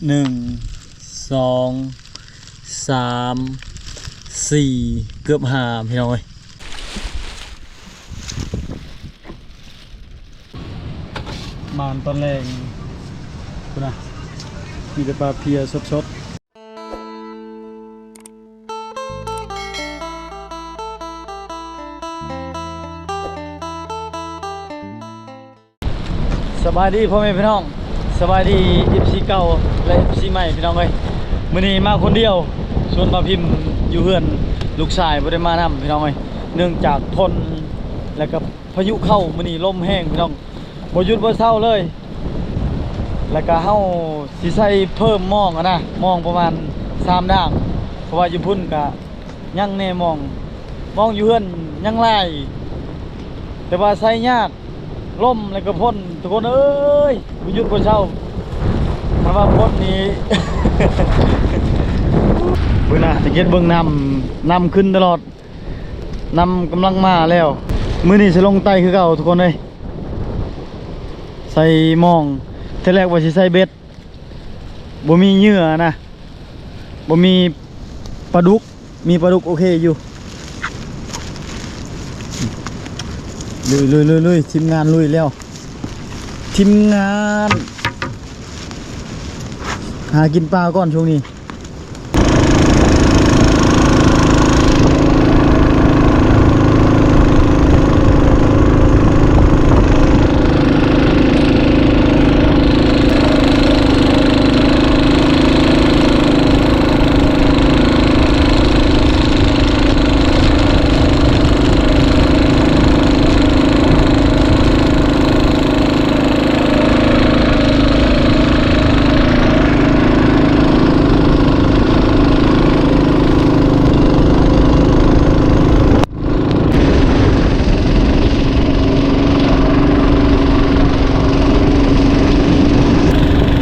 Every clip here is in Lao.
ໜຶ່ງ ສອງ ສາມ ສີ່ ເກືອບຫ້າ ພີ່ນ້ອງເອີຍ. ມານຕອນແລງພຸ້ນນະ ມີແຕ່ປາເພຍສົດໆ. ສະບາຍດີພໍ່ແມ່ພີ່ນ້ອງ, ສະບາຍດີ ເອັຟຊີ ເກົ່າ ແລະ ເອັຟຊີ ໃໝ່ ພີ່ນ້ອງເອີຍ. ມື້ນີ້ມາຄົນດຽວ, ຊວນບ່າວພິມຢູ່ເຮືອນ, ລູກຊາຍບໍ່ໄດ້ມານຳ ພີ່ນ້ອງເອີຍ, ເນື່ອງຈາກຝົນ ແລະກະພາຍຸເຂົ້າ. ມື້ນີ້ລົມແຮງ ພີ່ນ້ອງ, ບໍ່ຢຸດບໍ່ເຊົາເລີຍ. ແລ້ວກະເຮົາຊິໃສ່ເພີ່ມມອງຫັ້ນນະ, ມອງປະມານສາມດ້າງ ເພາະວ່າຢູ່ພຸ້ນກະຍັງແນ່ມອງ, ມອງຢູ່ເຮືອນຍັງຫຼາຍ ແຕ່ວ່າໃສ່ຍາກ, ລົມແລ້ວກະຝົນ ທຸກຄົນເອີຍ, ບໍ່ຢຸດບໍ່ເຊົາ. ຄັນວ່າຝົນນີ້ ເບິ່ງນະ, ສັງເກດເບິ່ງນ້ຳ, ນ້ຳຂຶ້ນຕະຫຼອດ. ນ້ຳກຳລັງມາແລ້ວ. ມື້ນີ້ຊິລົງໄຕ້ຄືເກົ່າ ທຸກຄົນເອີຍ, ໃສ່ມອງ. ທີແລກວ່າຊິໃສ່ເບັດ, ບໍ່ມີເຫຍື່ອນະ, ບໍ່ມີປາດຸກ, ມີປາດຸກໂອເຄຢູ່. ລຸຍໆໆໆ ທີມງານລຸຍແລ້ວ, ທີມງານຫາກິນປາກ່ອນຊ່ວງນີ້.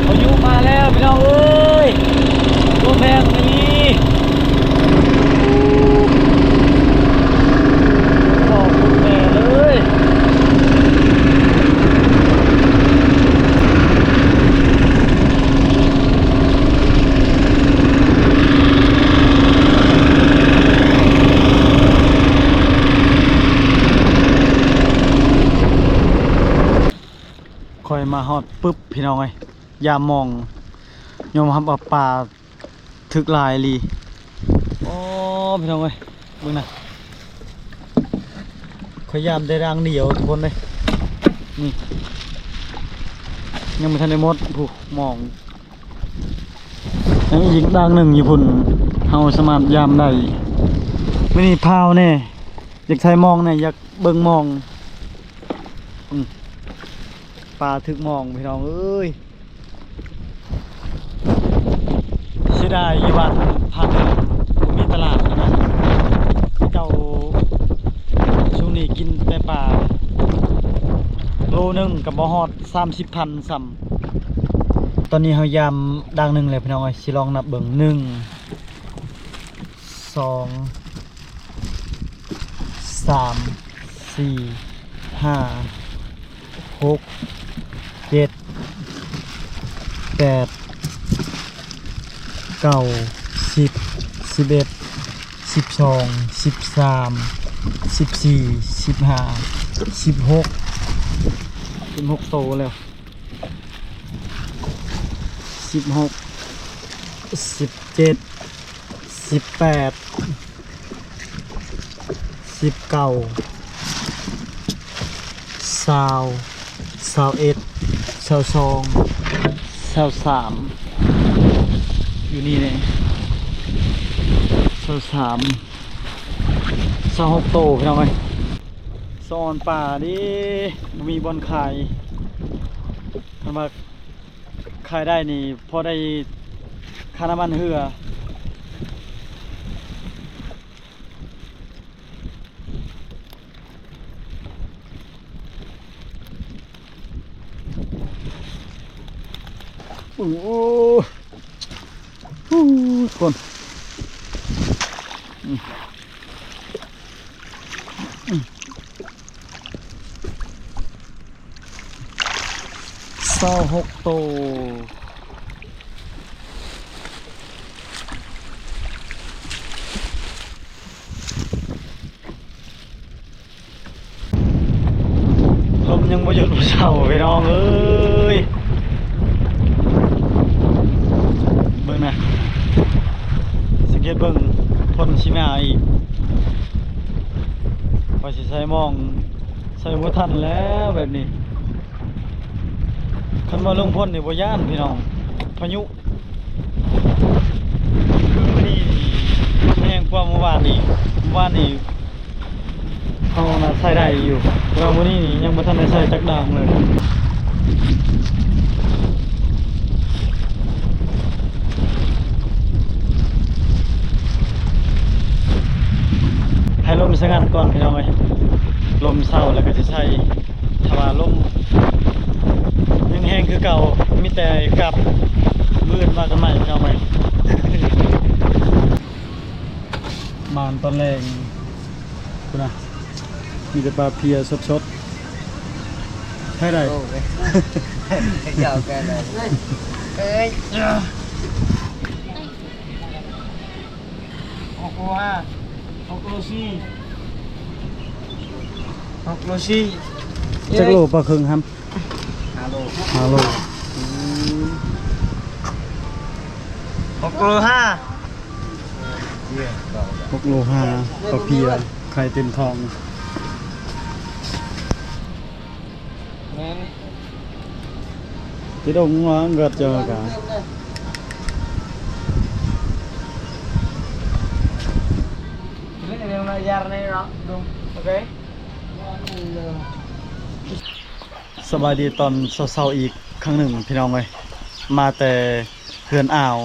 ພາຍຸມາແລ້ວ ພີ່ນ້ອງເອີຍ, ລົມແຮງອີ່ຫຼີ. ບອກຄຸນແມ່ເລີຍ. ຂ້ອຍມາຮອດປຶບ ພີ່ນ້ອງເອີຍ, ຢາມມອງ, ຍອມຮັບວ່າປາ ຖືກຫຼາຍອີ່ຫຼີ. ໂອ້ ພີ່ນ້ອງເອີຍ, ເບິ່ງນະ, ຂ້ອຍຢາມໄດ້ດາງດຽວ ທຸກຄົນເດ້. ນີ້ ຍັງບໍ່ທັນໄດ້ໝົດ ຜູ້ມອງ, ຍັງອີກດາງໜຶ່ງຢູ່ພຸ້ນ, ເຮົາສາມາດຢາມໄດ້. ມື້ນີ້ພາວແດ່, ຢາກຖ່າຍມອງແດ່, ຢາກເບິ່ງມອງ. ອືມ ປາຖືກມອງ ພີ່ນ້ອງເອີຍ. ເສຍດາຍຢູ່ບ້ານພາກເໜືອບໍ່ມີຕະຫຼາດນະ, ເຂົາເຈົ້າຊ່ວງນີ້ກິນແຕ່ປາ, ໂລໜຶ່ງກະບໍ່ຮອດສາມສິບພັນຊ້ຳ. ຕອນນີ້ເຮົາຢາມດາງໜຶ່ງແລ້ວ ພີ່ນ້ອງເອີຍ, ຊິລອງນັບເບິ່ງ ໜຶ່ງ ສອງ ສາມ ສີ່ ຫ້າ ຫົກ ເຈັດ ແປດ ເກົ້າ ສິບ ສິບເອັດ ສິບສອງ ສິບສາມ ສິບສີ່ ສິບຫ້າ ສິບຫົກ ສິບຫົກໂຕແລ້ວ. ສິບຫົກ ສິບເຈັດ ສິບແປດ ສິບເກົ້າ ຊາວ ຊາວເອັດ ຊາວສອງ ຊາວສາມ ຢູ່ນີ້ແຫຼະ ຊາວສາມ ຊາວຫົກໂຕ ພີ່ນ້ອງເອີຍ. ສອນປາເດ້ ບໍ່ມີບ່ອນຂາຍ, ຄັນວ່າຂາຍໄດ້ນີ້ ພໍໄດ້ຄ່ານ້ຳມັນເຮືອ. ໂອ້ ໂອ້ ທຸກຄົນ ອືມ ອືມ. ຊາວຫົກໂຕ. ລົມຍັງບໍ່ຢຸດບໍ່ເຊົາ ພີ່ນ້ອງເອີຍ. ເບິ່ງນະ ສັງເກດເບິ່ງ ຝົນຊິມາອີກ. ຂ້ອຍຊິໃສ່ໝອງ ໃສ່ບໍ່ທັນແລ້ວແບບນີ້. ຄັນວ່າລົມຝົນນີ້ບໍ່ຢ້ານ ພີ່ນ້ອງ, ພາຍຸ. ມື້ນີ້ແຮງກວ່າມື້ວານອີກ. ມື້ວານນີ້ເຮົານະໃຊ້ໄດ້ຢູ່, ແຕ່ວ່າມື້ນີ້ນີ້ຍັງບໍ່ທັນໄດ້ໃຊ້ຈັກດ່າງເລີຍ. ໃຫ້ລົມສະຫງັດກ່ອນ ພີ່ນ້ອງເອີຍ, ລົມເຊົາແລ້ວກໍຊິໃສ່. ຖ້າວ່າລົມຍັງແຮງຄືເກົ່າ ມີແຕ່ກັບ. ມື້ອື່ນວ່າກັນໃໝ່ ພີ່ນ້ອງເອີຍ. ມານຕອນແລງພຸ້ນນະ ມີແຕ່ປາເພຍສົດໆ. ໃຫ້ໄດ້ ໂອ້ຍ ເຈົ້າແກ່ແລ້ວ ເອີຍ. ຫົກໂລຫ້າ ຫົກໂລສີ່ ຫົກໂລສີ່. ຈັກໂລປາເຄິ່ງຫັ້ນ? ຫ້າໂລ ຫ້າໂລ. ອືມ ຫົກໂລຫ້າ ຫົກໂລຫ້າ ປາເພຍ ໄຂ່ເຕັມທ້ອງ. ແມ່ນ ຕິດອົງງວງເກີດເຈີກະ ສະບາຍດີຕອນເຊົ້າໆອີກຄັ້ງໜຶ່ງ ພີ່ນ້ອງເອີຍ. ມາແຕ່ເຮືອນອ່າວ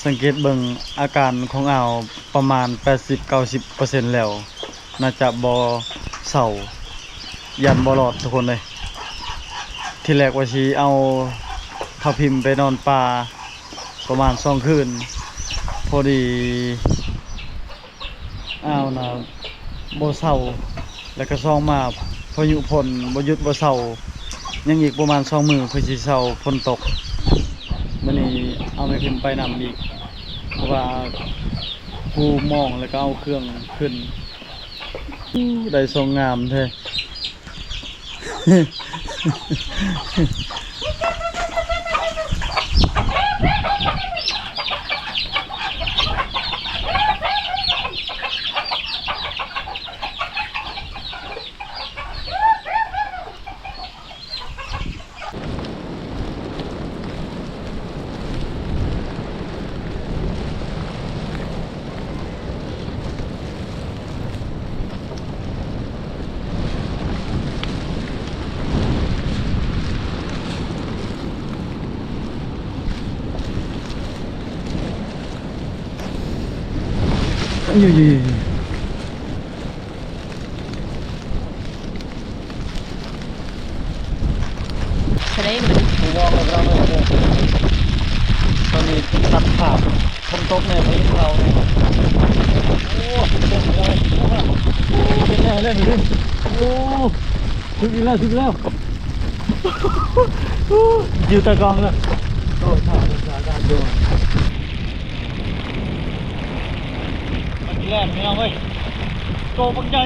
ສັງເກດເບິ່ງອາການຂອງອ່າວປະມານແປດສິບເກົ້າສິບເປີເຊັນແລ້ວ. ໜ້າຈະບໍ່ເຊົາ ຢ້ານບໍ່ລອດທຸກຄົນເອີຍ. ທີແລກວ່າຊິເອົາທັບທິມໄປນອນປ່າປະມານສອງຄືນ, ພໍດີອ່າວນະບໍ່ເຊົາ, ແລ້ວກໍສອງມາພາຍຸຝົນບໍ່ຢຸດບໍ່ເຊົາ, ຍັງອີກປະມານສອງມື້ເພື່ອຊິເຊົາຝົນຕົກ. ມື້ນີ້ເອົາແມ່ພິມໄປນຳອີກ ເພາະວ່າ ປູມອງແລ້ວກໍເອົາເຄື່ອງຂຶ້ນ. ອູ້ ໄດ້ຊ່ອງງາມແທ້. ຕອນນີ້ຕັດພາບຝົນຕົກແນ່ ພາຍຸເຂົ້າແນ່. ໂອ້ ເປັນແນ່ເລີຍ. ໂອ້ ຖືກອີກແລ້ວ ຖືກອີກແລ້ວ. ຢູ່ຕາກອງແລ້ວ. ໂອ້ ສາທຸ ສາທຸ. ມັນແລ່ນ ພີ່ນ້ອງເອີຍ, ໂຕບັກໃຫຍ່.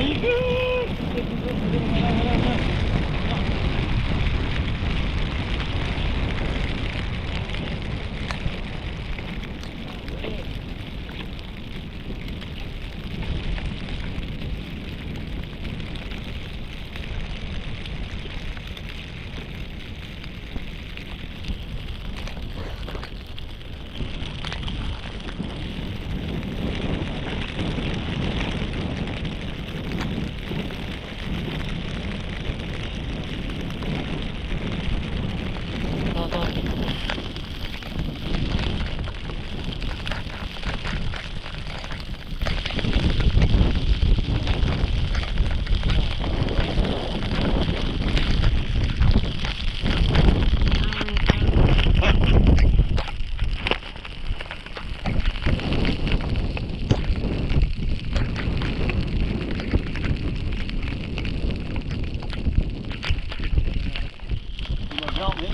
ນີ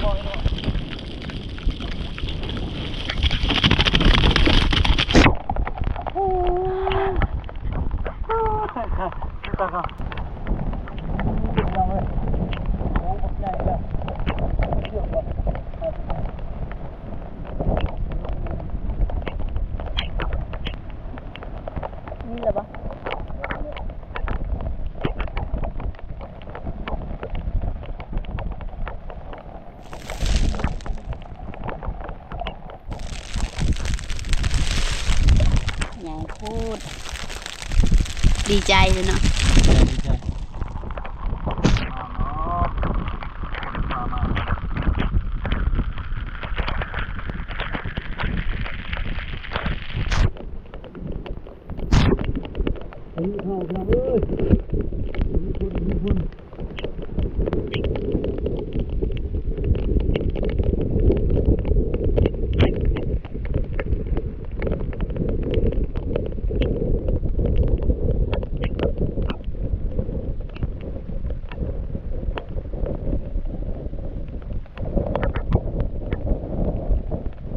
້ລະບໍ່? ໃຫຍ່ໂພດ ດີໃຈເລີຍເນາະ ດີໃຈ. ພາຍຸເຂົ້າ ພີ່ນ້ອງເອີຍ ມີຝົນ ມີຝົນ.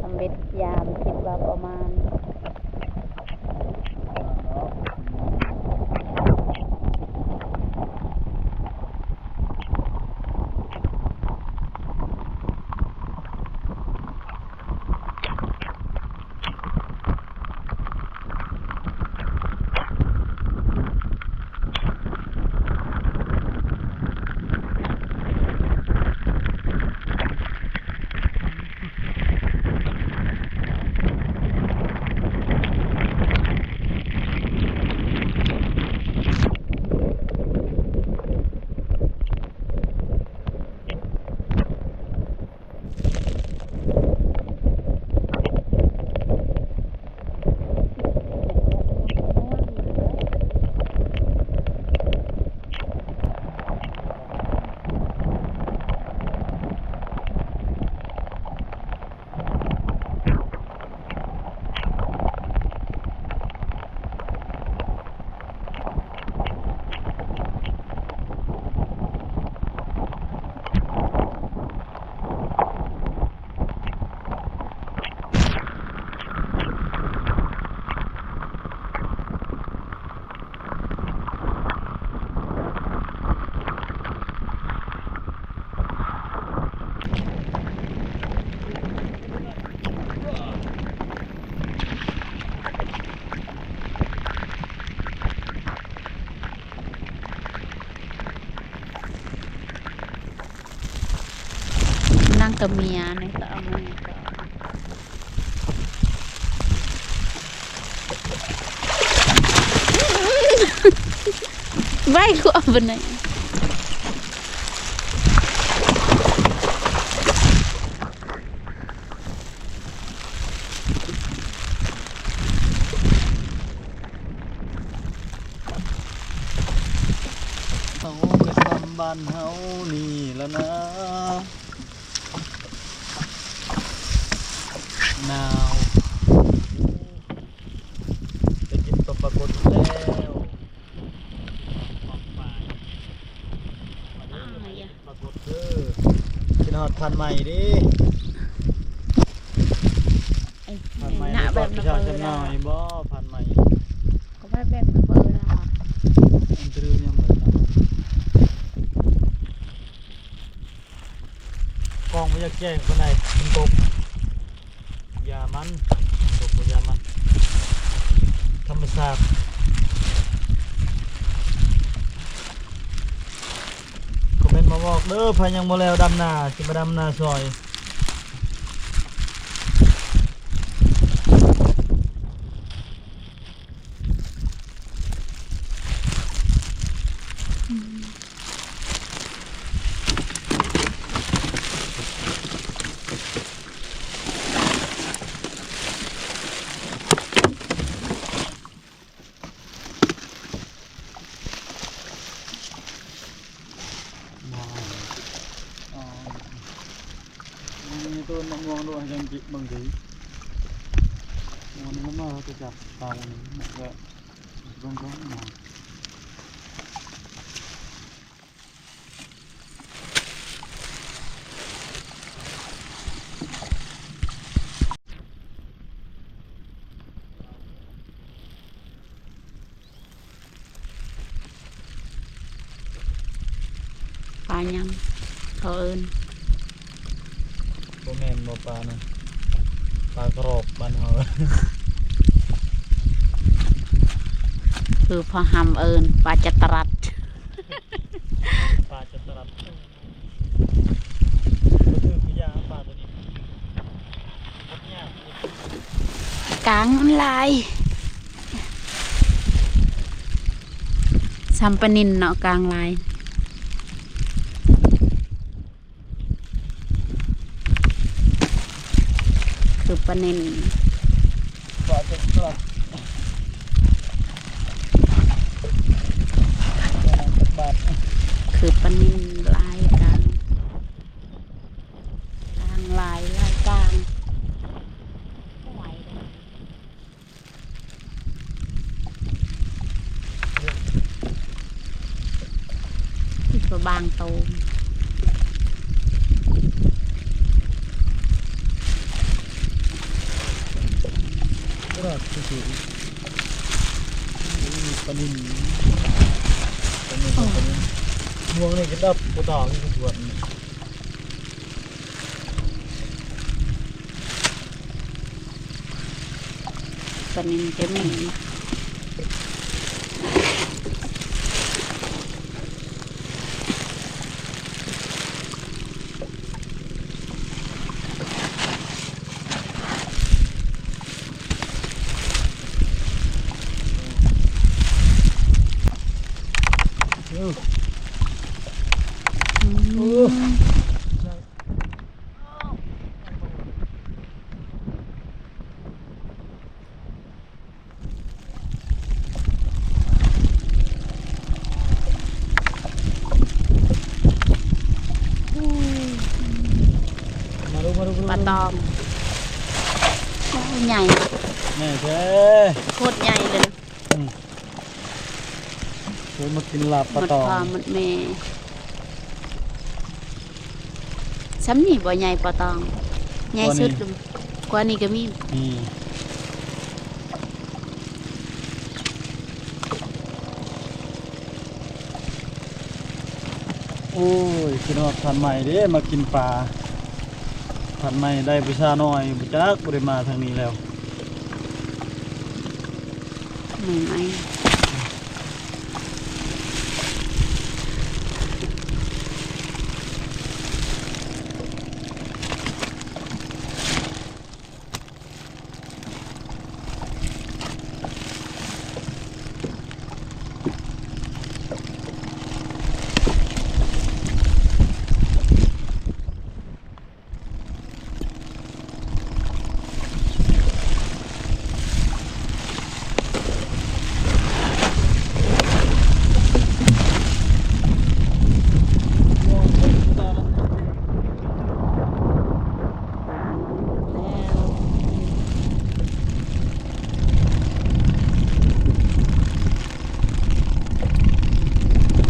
ສຳເລັດຍາມ ຄິດວ່າປະມານ. ນັ່ງກັບເມຍໃນສະອາເມລິກາ ໄວ້ຂົວບັນໄດ. ເຮົາກະຊ່ຳບ້ານເຮົານີ້ລະນະ ໜາວ ໄດ້ກິນຕົ້ມປາກົດອີກແລ້ວ. ປາກົດເດີ ຄິດຮອດຜ່ານໃໝ່ເດ້ ຜ່ານໃໝ່ ແບບເປີດ ຜ່ານໃໝ່ ກໍແບບ ແບບເປີດລະ ມັນຕະລືຍາມເປີດ ກ້ອງບໍ່ຢາກແຈ້ງປານໃດ ມັນຕົກ. ຢ່າມັນ ຕົກບໍ່ຢ່າມັນ ທຳມະຊາດ. ຄອມເມັນມາບອກເດີ ໃຜຍັງບໍ່ແລ້ວດຳນາ ຊິມາດຳນາຊ່ອຍ. ມີຕົ້ນມະມ່ວງດ້ວຍ ຈັ່ງຈິເບິ່ງດີ ມັນມາແຕ່ຈາກເຕົານີ້ ແລ້ວກະເບິ່ງກ່ອນ. ປາຫຍັງເຂົາເອີ້ນ? ບໍ່ແມ່ນບໍ່ປານະ ປາກະຣອບບ້ານເຮົາ ຄືພໍ່ຮຳເອີ້ນປາຈັດຕະລັດ ປາຈັດຕະລັດ. ກາງມັນຫຼາຍ ສ່ຳປານິນເນາະ ກາງຫຼາຍ ຄືປານິນ. ຄືປານິນຫຼາຍກາງ ກາງຫຼາຍ ຫຼາຍກາງ ບໍ່ໄຫວເດ້ ມີແຕ່ບາງໂຕ. ປານິນ ປານິນ ປານິນ ງວງນີ້ກໍດັບບໍ່ຕາຍ ມັນກໍຊວນ. ປານິນກໍມີ ອືມ. ມາລູກ ມາລູກ ມາລູກ ປາຕອງ ໂອ້ ໃຫຍ່ ໃຫຍ່ແທ້ ໂຄດໃຫຍ່ເລີຍ. ອືມ ເຄີຍມາກິນລາບປາຕອງ ໝົດພໍ່ໝົດແມ່. ຊ່ຳນີ້ບໍ່ໃຫຍ່ປາຕອງ ໃຫຍ່ສຸດ ກວ່ານີ້ກໍມີ ອືມ. ໂອ້ຍ ຄິດຮອດທ່ານໃໝ່ເດ້ ມາກິນປາ ທ່ານໃໝ່ໄດ້ວິຊານ້ອຍ ບໍ່ຈັກ ບໍ່ໄດ້ມາທາງນີ້ແລ້ວ ໃໝ່ໆ.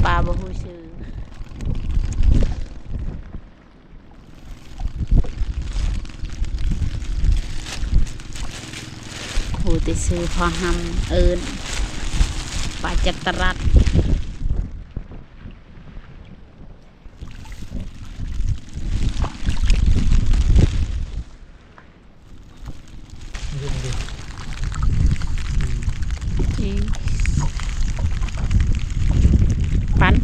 ປາບໍ່ຮູ້ຊື່ ຮູ້ແຕ່ຊື່ພໍ່ຮຳ ເອີ້ນປາຈັດຕະລັດ. ປັນ.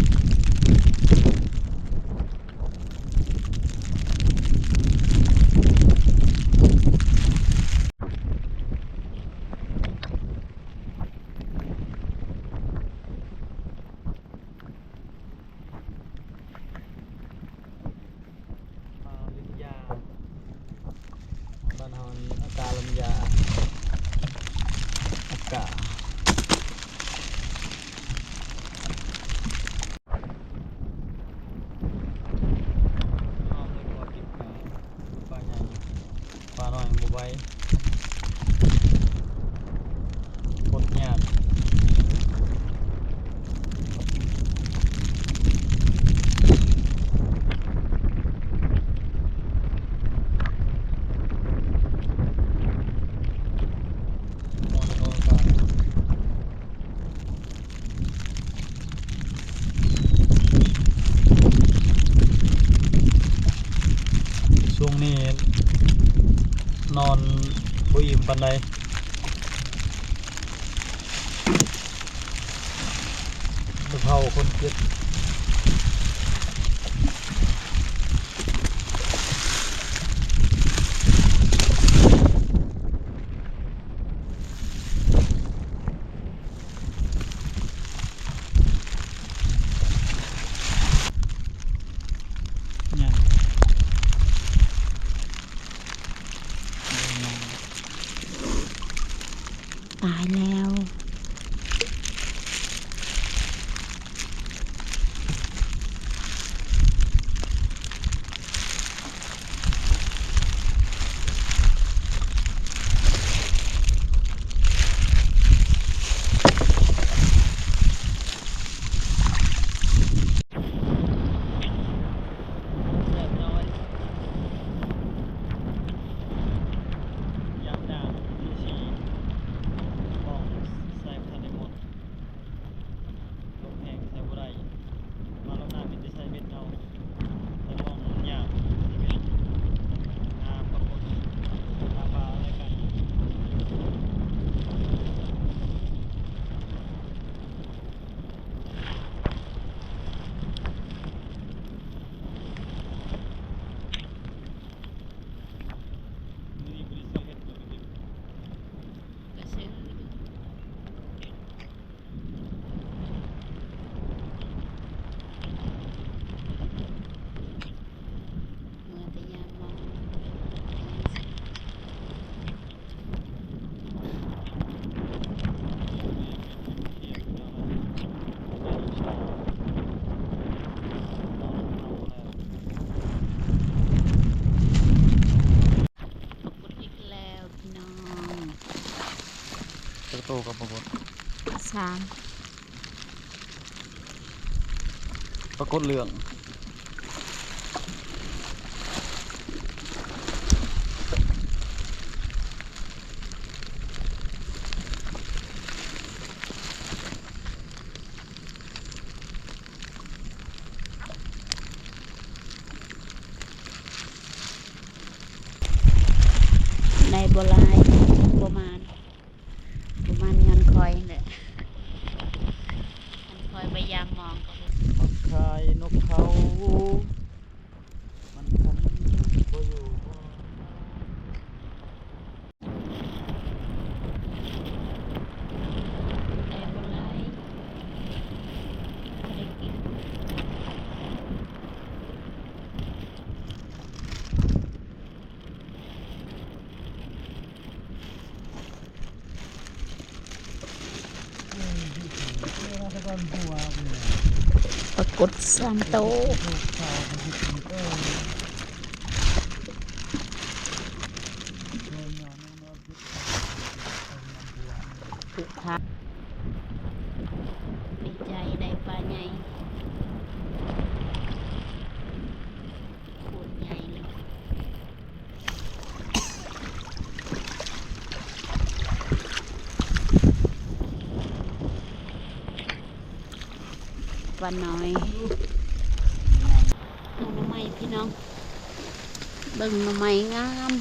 ໂ ນອນບໍ່ອີ່ມປານໃດ ສະເພົາຄົນເຈັບ. ຕາຍແລ້ວ. ຍາມໜ້າມີສີ ມອງໃສ່ບໍ່ທັນໄດ້ໝົດ ລົມແຮງໃສ່ບໍ່ໄດ້ ມາລອບໜ້າມີແຕ່ໃສ່ເບັດເອົາ ແຕ່ມອງຍາກ ຫາປາກົດ ຫາປາອະໄລກັນ. ປາກົດອີກແລ້ວພີ່ນ້ອງ ຈັກໂຕກັບປາກົດ? ສາມ ປາກົດເຫຼືອງ. ໄດ້ບໍ່ຫຼາຍ ບໍ່ມານ ບໍ່ມານຍ້ອນຂ້ອຍແຫຼະ ຄັນຂ້ອຍໄປຢາມມອງກໍ ມາຂາຍນົກເຂົາ ມັນຄັນບໍ່ຢູ່ບໍ່ ປາກົດສາມໂຕ. ຄືຄັກ ດີໃຈໄດ້ປາໃຫຍ່ ໂຄດໃຫຍ່ເລີຍ. ປານ້ອຍ ເອົາໜໍ່ໄມ້ພີ່ນ້ອງ ເບິ່ງໜໍ່ໄມ້ງາມ.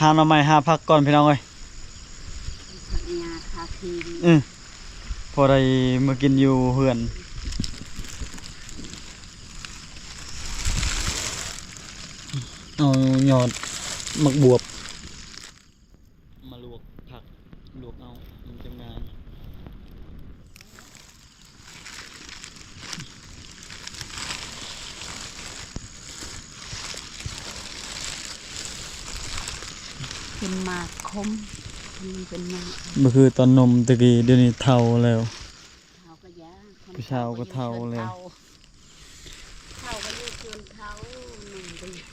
ຫາໜໍ່ໄມ້ຫາຜັກກ່ອນພີ່ນ້ອງເອີຍ ຫາຜັກ ອື ພໍໄດ້ມາກິນຢູ່ເຮືອນ. ເອົາຍອດ ໝາກບວບ ມາລວກຜັກ ລວກເອົາ ມັນຈັ່ງງ່າຍ. ເປັນໝາກຂົມ ມັນເປັນໝາກ ບໍ່ຄືຕອນໜຸ່ມແຕ່ກີ້ ດຽວນີ້ເຖົ້າແລ້ວ. ເຖົ້າກໍຢາກ ຜູ້ສາວກໍເຖົ້າແລ້ວ ເຖົ້າກໍຢູ່ເຮືອນເຖົ້າ ໜຸ່ມກໍຢູ່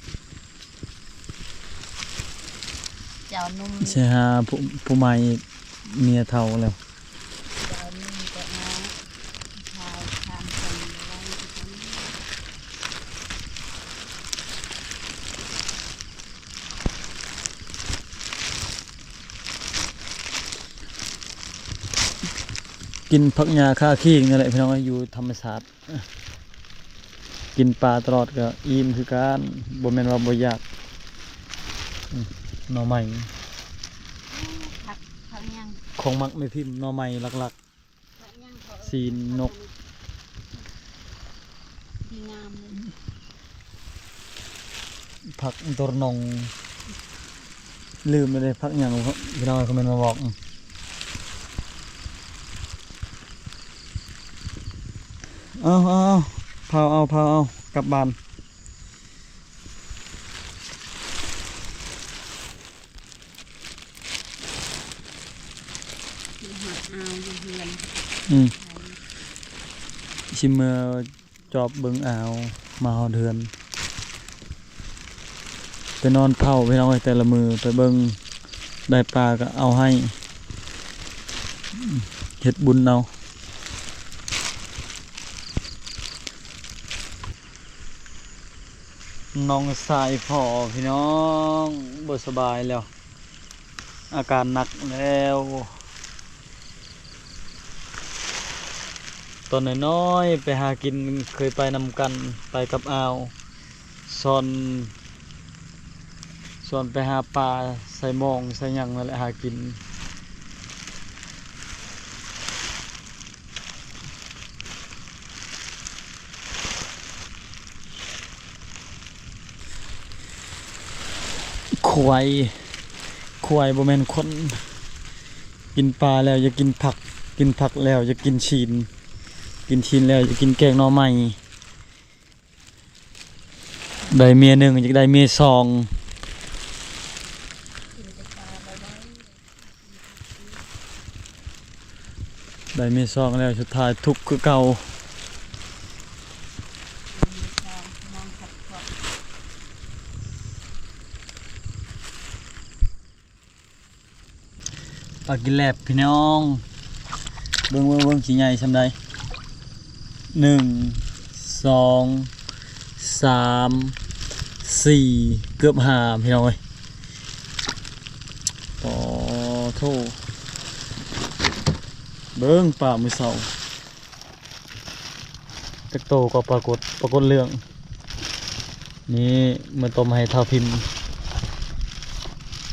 ເຈົ້າໜຸ່ມ ຊິຫາຜູ້ ຜູ້ໃໝ່ອີກ ເມຍເຖົ້າແລ້ວ ເຈົ້າໜຸ່ມກໍເອົາ ຜູ້ຊາຍຂ້າມກັນບໍ່ໄດ້ຄືກັນ. ກິນຜັກຫຍ້າຄາຄີງນີ້ແຫຼະພີ່ນ້ອງ ຢູ່ທຳມະຊາດ ກິນປາຕະຫຼອດກໍອີ່ມຄືກັນ ບໍ່ແມ່ນວ່າບໍ່ຢາກ. ອືມ ໜໍ່ໄມ້ ຜັກ ຜັກຫຍັງ ຂອງມັກແມ່ພິມ ໜໍ່ໄມ້ຫຼັກໆ ຜັກຫຍັງເຂົາເອີ້ນ ຊີ້ນນົກ ດີງາມເລີຍ. ຜັກໂດຣນົງ ລືມແລ້ວເດ້ ຜັກຫຍັງ ພີ່ນ້ອງຄອມເມັນມາບອກ. ເອົາ ເອົາ ເອົາ ເຜົາເອົາ ເຜົາເອົາ ກັບບ້ານ. ອືມ ຊິເມືອ ຈອບເບິ່ງອ່າວ ມາຮອດເຮືອນ ໄປນອນເຝົ້າພີ່ນ້ອງເອີຍ ແຕ່ລະມື້ໄປເບິ່ງ ໄດ້ປາກໍເອົາໃຫ້ ເຮັດບຸນເອົາ. ນ້ອງຊາຍພໍ່ພີ່ນ້ອງ ບໍ່ສະບາຍແລ້ວ. ອາການໜັກແລ້ວ ຕອນນ້ອຍໆໄປຫາກິນ ເຄີຍໄປນຳກັນ ໄປກັບອາວ ສອນ ສອນໄປຫາປາໃສ່ມອງໃສ່ຫຍັງນັ້ນແຫຼະ ຫາກິນ. ຄວາຍ ຄວາຍບໍ່ແມ່ນຄົນ ກິນປາແລ້ວຢາກກິນຜັກ ກິນຜັກແລ້ວຢາກກິນຊີ້ນ ກິນຊີ້ນແລ້ວຢາກກິນແກງໜໍ່ໄມ້ ໄດ້ເມຍໜຶ່ງຢາກໄດ້ເມຍສອງ. ໄດ້ເມຍສອງແລ້ວ ສຸດທ້າຍທຸກຄືເກົ່າ. ປາກິແລັບພີ່ນ້ອງ ເບິ່ງ ເບິ່ງ ເບິ່ງ ຊິໃຫຍ່ສ່ຳໃດ. ໜຶ່ງ ສອງ ສາມ ສີ່ ເກືອບຫ້າ ພີ່ນ້ອງເອີຍ. ໂອ້ໂທ້ ເບິ່ງປາມື້ເຊົ້າ ຈັກໂຕກໍປາກົດ ປາກົດເຫຼືອງ. ນີ້ມາຕົ້ມໃຫ້ທ້າວພິມ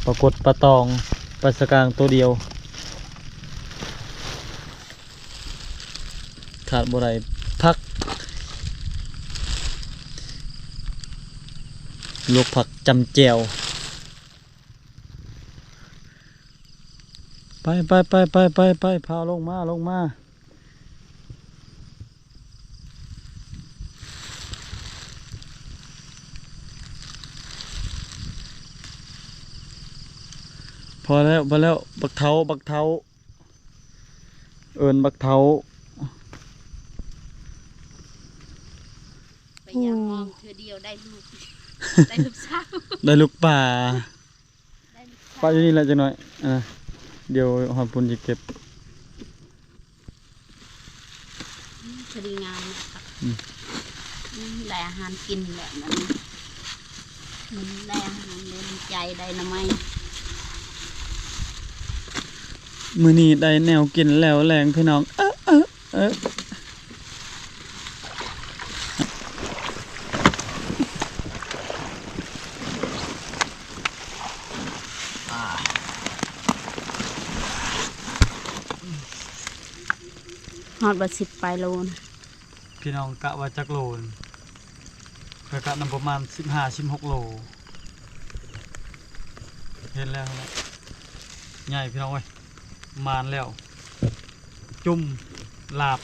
ປາກົດ ປາຕອງ ປາສະກາງໂຕດຽວ. ຂາດບໍ່ໄດ້ຜັກ ລວກຜັກຈ້ຳແຈ່ວ. ໄປ ໄປ ໄປ ໄປ ໄປ ໄປ ພາລົງມາ ລົງມາ. ພໍແລ້ວ ພໍແລ້ວ ບັກເທົ້າ ບັກເທົ້າ ເອີ້ນບັກເທົ້າ. ໄປຢາມມອງເທື່ອດຽວໄດ້ລູກ ໄດ້ລູກສາວ ໄດ້ລູກປາ. ໄດ້ລູກສາວ ປະຢູ່ນີ້ແຫຼະຈັກໜ້ອຍ ອ່າ ດຽວຮອດພຸ້ນຊິເກັບ. ອືມ ພໍດີງາມເນາະ ອືມ ອືມ ໄດ້ອາຫານກິນແຫຼະ ມັນ ມັນໄດ້ອາຫານ ໄດ້ນ້ຳໃຈ ໄດ້ໜໍ່ໄມ້. ມື້ນີ້ໄດ້ແນວກິນແລ້ວແລງພີ່ນ້ອງ ເອີ ເອີ ເອີ. ຮອດບໍ່ ສິບປາຍໂລນະ ພີ່ນ້ອງກະວ່າຈັກໂລນະ? ຂ້ອຍກະນຳປະມານສິບຫ້າ ສິບຫົກໂລ. ເຫັນແລ້ວ ໃຫຍ່ພີ່ນ້ອງເອີຍ ມານແລ້ວ ຈຸ່ມ ລາບ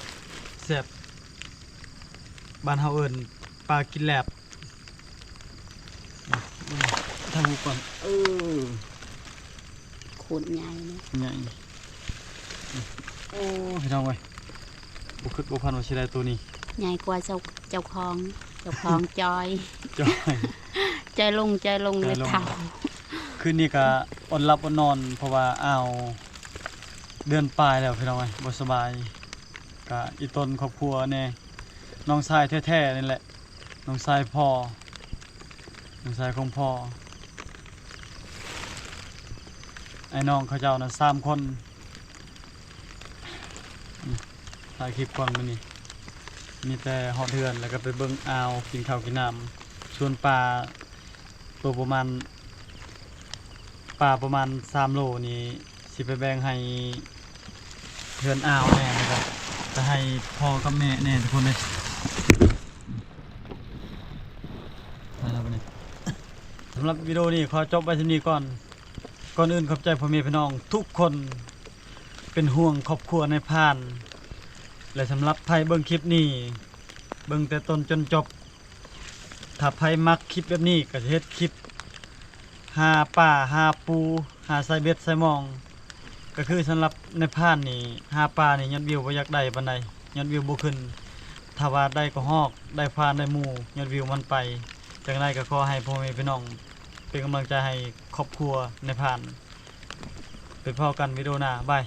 ແຊບ ບ້ານເຮົາເອີ້ນປາກິນແຫຼບ. ມາ ເບິ່ງທາງຮູບກ່ອນ ເອີ ໂຄດໃຫຍ່ເນາະ ໃຫຍ່ ໂອ້ ພີ່ນ້ອງເອີຍ ບໍ່ຄິດບໍ່ຝັນວ່າຊິໄດ້ໂຕນີ້ ໃຫຍ່ກວ່າເຈົ້າ ເຈົ້າຂອງ ເຈົ້າຂອງຈ່ອຍ ຈ່ອຍ ຈ່ອຍລົງ ຈ່ອຍລົງ ຈ່ອຍລົງ ເລີຍເຖົ້າ. ຄືນນີ້ກະອົດຫຼັບອົດນອນ ເພາະວ່າອ້າວເດືອນປາຍແລ້ວພີ່ນ້ອງເອີຍ ບໍ່ສະບາຍ ກະອີ່ຕົນຄອບຄົວແດ່ ນ້ອງຊາຍແທ້ໆນີ້ແຫຼະ ນ້ອງຊາຍພໍ່ ນ້ອງຊາຍຂອງພໍ່ ອ້າຍນ້ອງເຂົາເຈົ້ານະ ສາມຄົນ. ອືມ ຖ່າຍຄລິບກ່ອນມື້ນີ້ ມີແຕ່ຮອດເຮືອນ ແລ້ວກໍໄປເບິ່ງອ່າວ ກິນເຂົ້າກິນນ້ຳ ສ່ວນປາໂຕປະມານ ປາປະມານສາມໂລນີ້ ຊິໄປແບ່ງໃຫ້ເຮືອນອ່າວແດ່ ແລ້ວກໍໄປໃຫ້ພໍ່ກັບແມ່ແດ່ທຸກຄົນເອີຍ. ໄປແລ້ວບັດນີ້ ສຳລັບວິດີໂອນີ້ຂໍຈົບໄວ້ສ່ຳນີ້ກ່ອນ. ກ່ອນອື່ນຂອບໃຈພໍ່ແມ່ພີ່ນ້ອງທຸກຄົນ ເປັນຫ່ວງຄອບຄົວນາຍພານ ແລະ ສຳລັບໃຜເບິ່ງຄລິບນີ້ ເບິ່ງແຕ່ຕົ້ນຈົນຈົບ ຖ້າໃຜມັກຄລິບແບບນີ້ ກໍຈະເຮັດຄລິບຫາປາ ຫາປູ ຫາໃສ່ເບັດໃສ່ມອງ ກໍຄືສຳລັບນາຍພານນີ້ ຫາປານີ້ຍອດວິວບໍ່ຢາກໄດ້ປານໃດ ຍອດວິວບໍ່ຂຶ້ນ ຖ້າວ່າໄດ້ກະຮອກ ໄດ້ຟານ ໄດ້ໝູ ຍອດວິວມັນໄປ. ຈັ່ງໃດກໍຂໍໃຫ້ພໍ່ແມ່ພີ່ນ້ອງເປັນກຳລັງໃຈໃຫ້ຄອບຄົວນາຍພານ. ໄປພໍ້ກັນວິດີໂອໜ້າ ບາຍ.